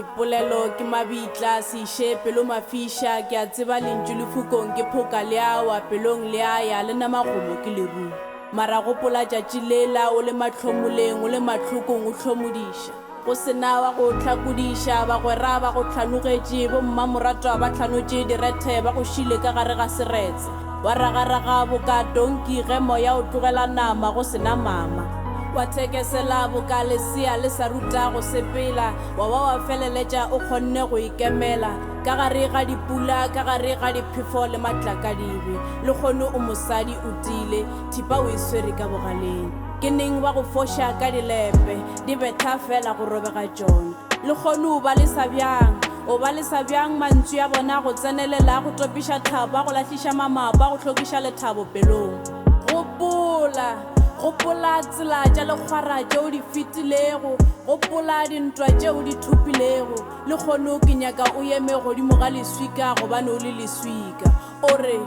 Dipolelo ke mabitla, se iše pelo mafiša, ke a tseba lentšu lefukong ke phoka le a wa, pelong le a ya, le na magomo ke lerumo. Mara gopola tšatši lela o le mahlomoleng, o le mahlokong o hlomodiša. Go se na wa go hlakodiša, bagwera ba go hlanogetše, bommamoratwa ba hlanotše direthe ba go šile ka gare ga seretse. Wa ragaraga boka tonki ge moya o tlogela nama go se na mama. Wa thekesela boka lesea le sa ruta go sepela, wa ba wa feleletša o kgonne go ikemela ka gare ga dipula, ka gare ga diphefo le matlakadibe. Lehono o mosadi o tiile, thipa o e swere ka bogaleng. Ke neng ba go foša ka dilepe, di betha fela go robega tšona. Lehono o ba lesa bjang? O ba lesa bjang mantšu a bona go tsenelela, go topiša thapo, a go lahliša mamapo, a go hlokiša lethabo pelong? Gopola, gopola tsela tša lekgwara tše o di fetilego, gopola dintwa tše o di thopilego. Lehono ke nyaka o eme godimo ga leswika gobane o le leswika. O re,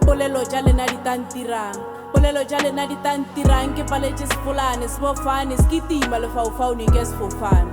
Polelo tša lena di tla ntirang? Polelo tša lena di tla ntirang? Ke paletše sefolane, sebofane, se kitima lefaufaung ke sefofane.